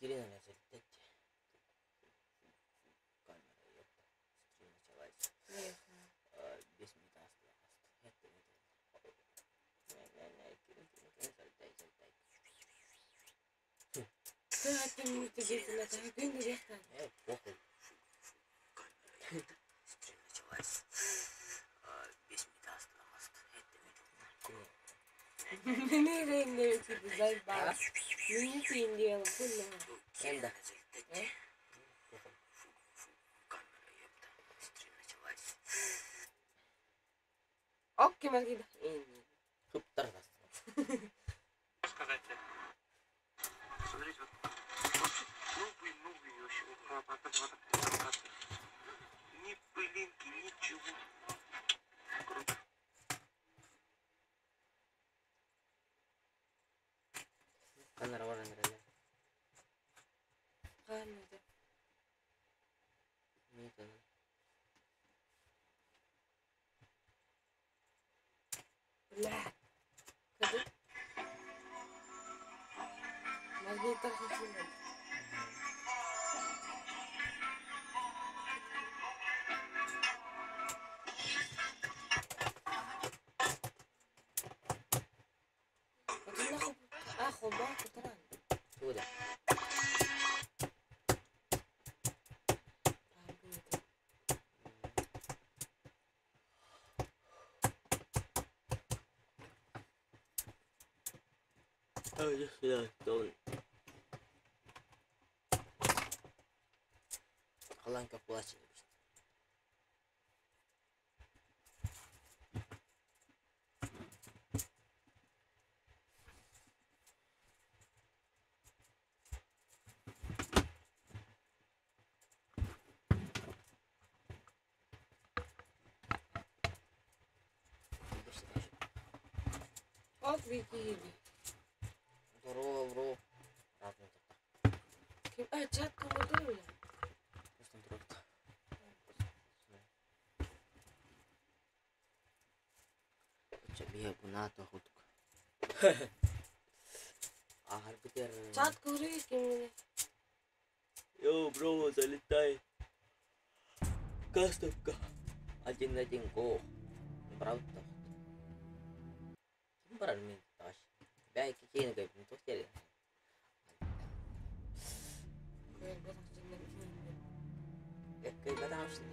Кирина залетайте. Камера, ёпта. Стрим началась. 5 минут осталось. Залетай, залетай. Похуй. Стрим началась. 5 минут осталось. Энда. Хыптар Сказать тебе. Смотрите, вот вообще новый, новый вообще. Вот, вот, вот, вот, Ни пылинки, ничего. Круто. Ханна баран эрэллэр. Тугу да? Халаан көхкулааччы Здорово, бро. Йоу, бро, залетай. Кастовка. 1-1 го. Правда. Ким барар мин таш. Бәй кикейін көйпін тоқ келі.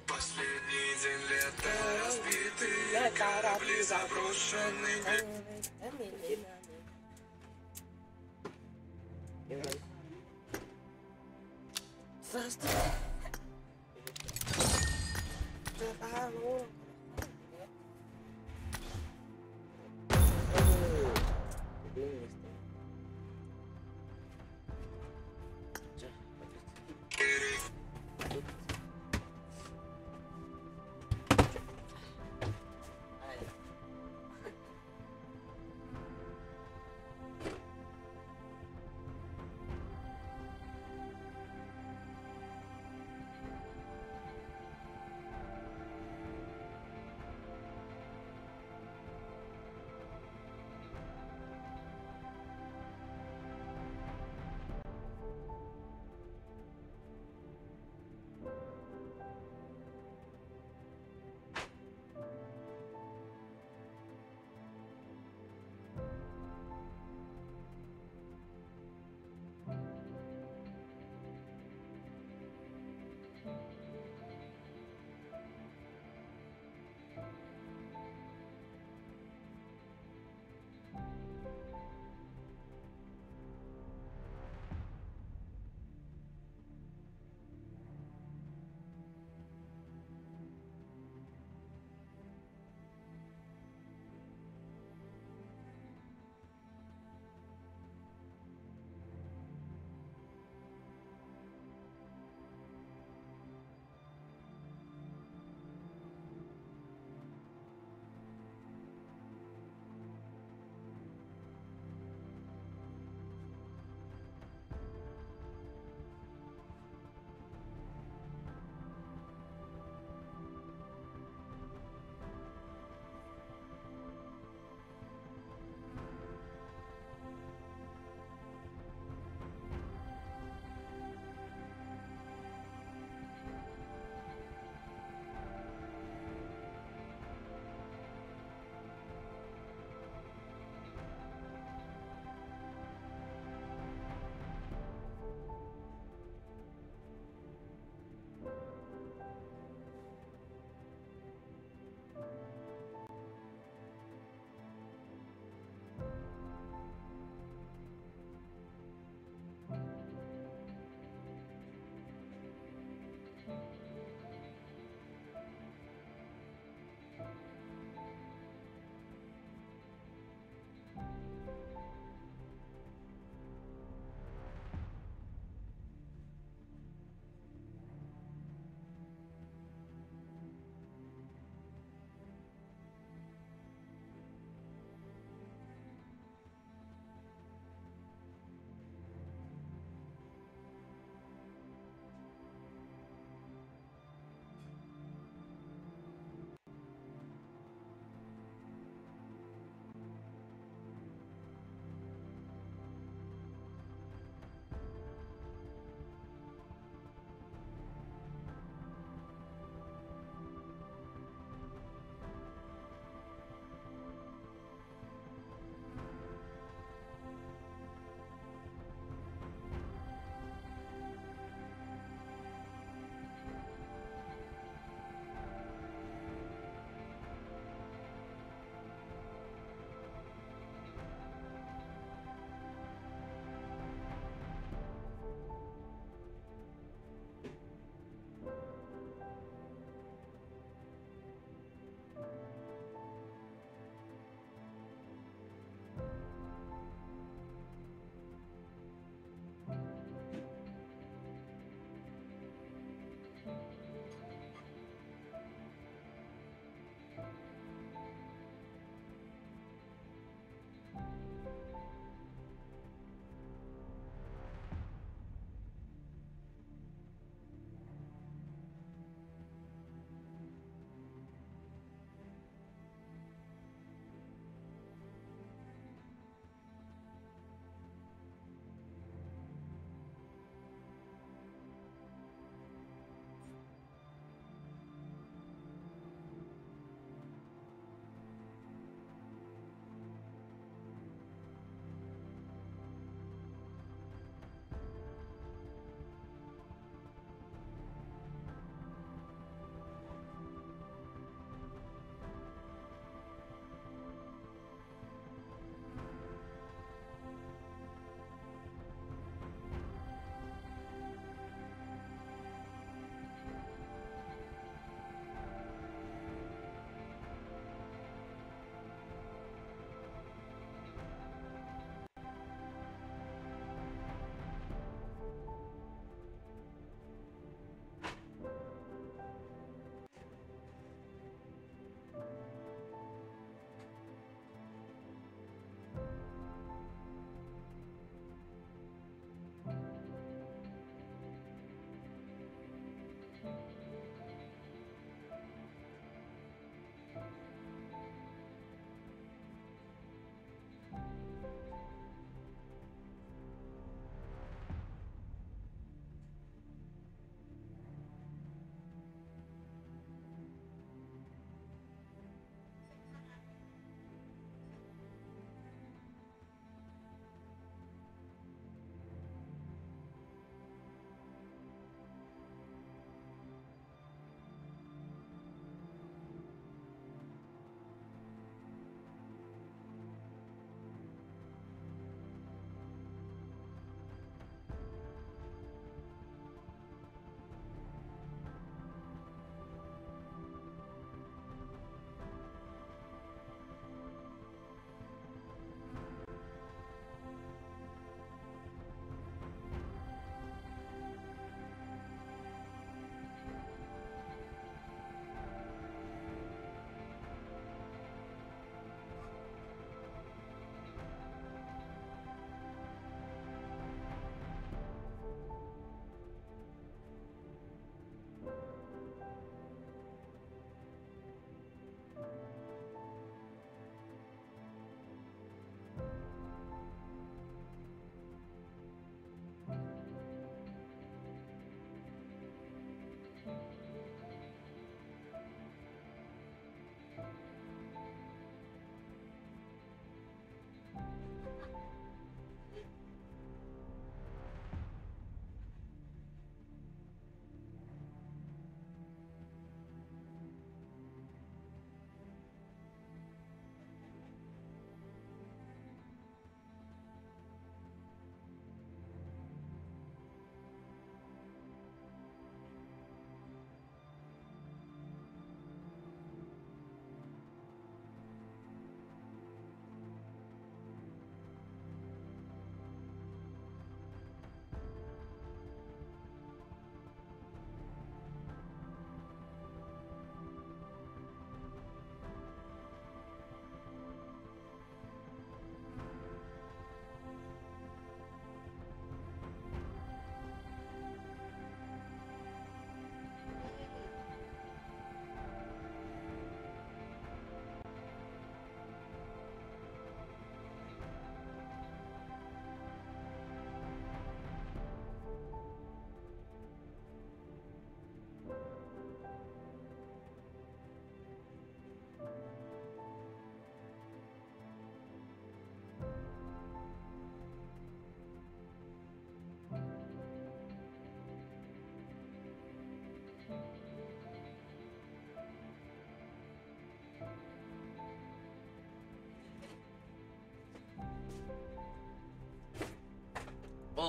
Последний день лета разбитые корабли заброшенные.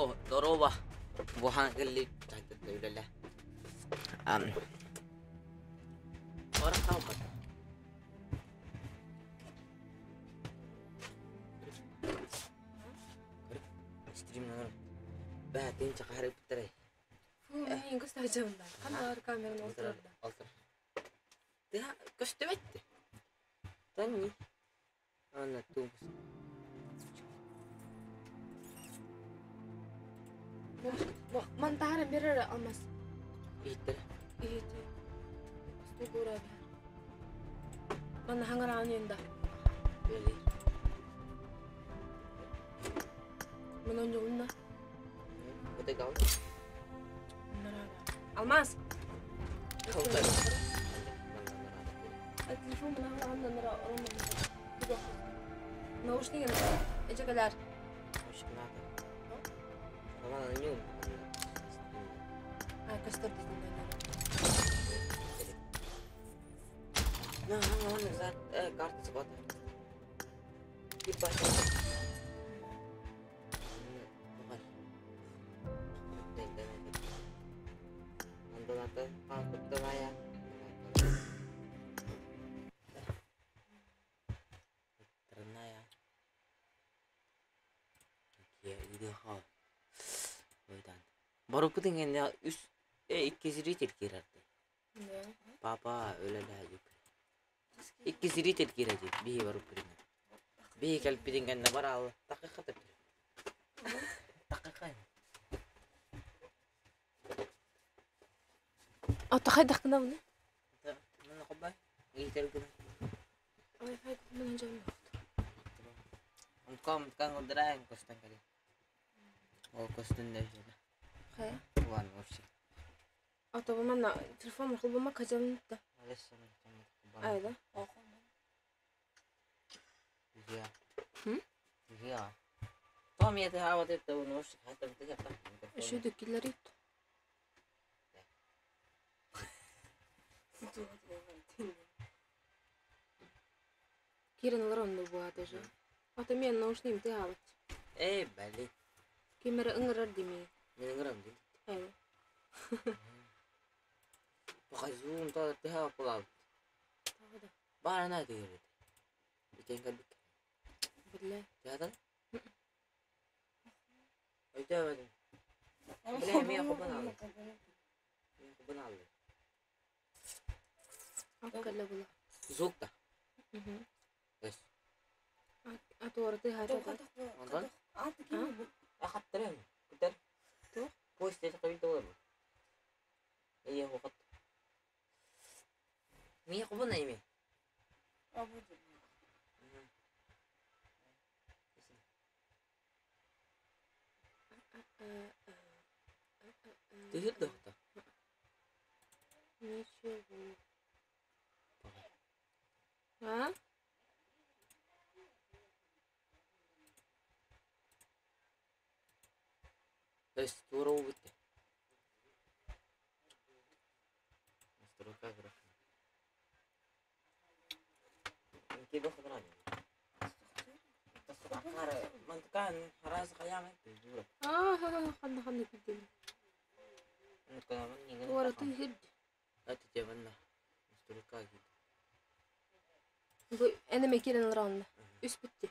О, здорово. Бухан кэлли үлэлэ. Ора хаалбат. Стримнар. Бә, тинче харыптырай. Фу, мен көстө Хандар камераны олтурарда. Алтыр. Тыа көстөбөттү. Танни. Ана тумус. Мантааран берер алмас. Иттер. Иити. Стугура бер. Мана хаңараан енді. Бели. Мана онжолунна. Бу гал. Алмаз. Калтай. Телефон мына анна нара алмаз. Наушнигин эжегалар. А, көстөр дейін. На, на, за карта схвата. Типа. Барукутин үс икки зритель кирерди. Папа өлеле Икки зритель кирерди. Бии барукутин. Бии кэлпитин кэннэ бараалы. Такыка деп. Такыка. Ата хайдах гына буну? Мына кобай. Иитер гына. Ой, хай мына жамын. Онком кан удраен костан кали. Ол костун дежде. Хая. Ладно, вообще. Ата бу мана телефон холбома кажамын да. Айда. Я. Я. Том я хава те унош хата те хата. Үшөдө киллер ит. Кирен олар буа даже. Ата мен наушнигим те хават. Э, бали. Кемере ыңырар демей. Мен ыңырам дейм. Айда. Бака зум та те хава кулап. Тагы да. Бара на дегер. Итен калбик. Биле. Театр? Ойда бадым. Биле, мен кобан алды. Мен кобан алды. Аккалла була. Звук да. Эс. Ата орты хата. Ондан? Ахаттырым. Күтер. Туох? Поезд тез кабин olur. Ие хокот. Мен кобан айме. Тыгыр да хата. Ничего. А? Эс тура убытты. Настрока граф. Кибе хыдрани. Мантыкан хараз каямы. Дура. А, ханна ханна кидем. Нканаман нигэн. Ора тыгыр. Аты жабанна. Настрока гид. Бу энеме кирен алар Үс битти.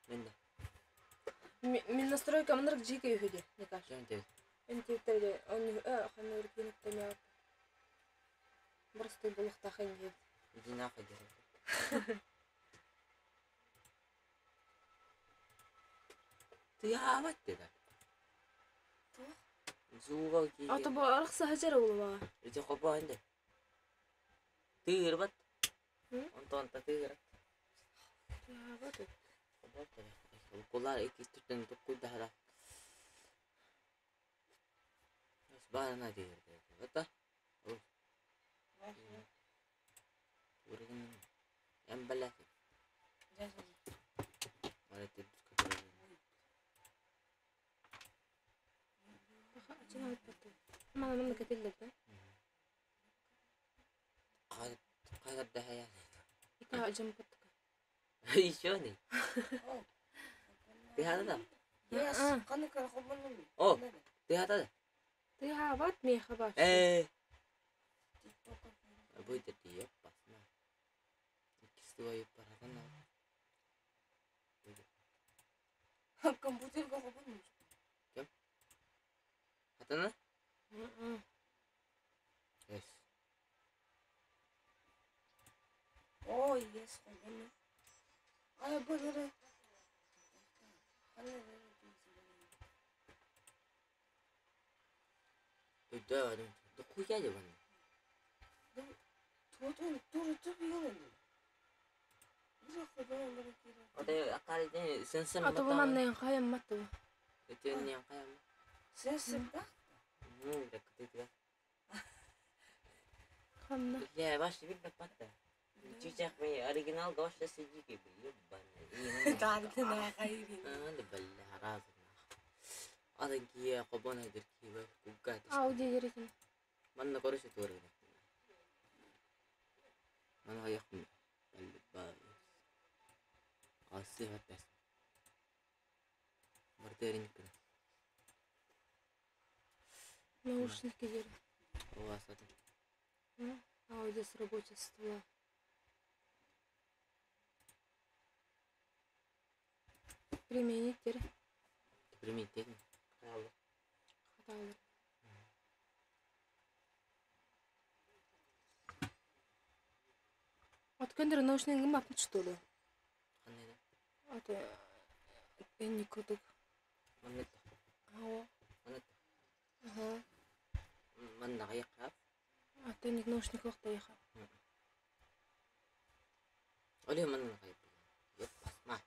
Менде. Мен настройка мынырк жеке үйде, не кажется. Жан тебе. Мен тептерде он ханна өркеніп тәме. Просто булыкта хән Иди нахуй дерек. Ты ават деді. Зуға ки. Ата бу арыкса хажар улуа. Ити қопа энде. Тыгыр бат. Онтон та тыгыр. Я Қопа тыгыр. Кулар ики түтен тукку дахара. Барана тыгыр. Бата. Ургын. Эмбалат. Марат Мана мына кетелдер да. Кайда да Ика жампаттыка. Еще не. Тыһаата да? О, тыһаата да? Тыһаабат миэхэ баар. Ээ. Будет опасно. Иккис парадан Компьютерга холбонуш. Кем? Хатана? Yes. Ой, yes, холбонуш. Ай, бу эрэ. Өйдөө, дохуя ебаный. Ато бу манна хайаммат бу. Ханна. Оригинал Ауди дерекин. Манна короче туорагын. Манна хайахпын. Асы хаттас. Бартерин күн. Наушники дер. Ова сатын. Ауди с рабочего стола. Применить дер. Применить дедим. Хаталар. Хаталар. От көндөр наушнигым апын что ли? Ханна да. Аты энни кудук. Манна Ау. Манна Ага. Манна хайахап. Аты ник наушник вакта яха. Оле манна хайап. Йоп басма.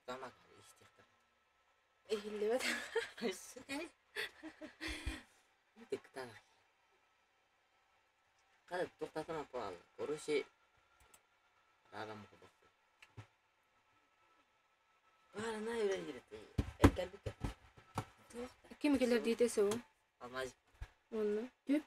Тамак истихтар. Эхиллебет. Тиктана. Kada туктатана пал. Короче, рарам кубак. Бара на юрэ Эккелбик. Ким келер дейдесе о? Алмаз. Онны. Түп.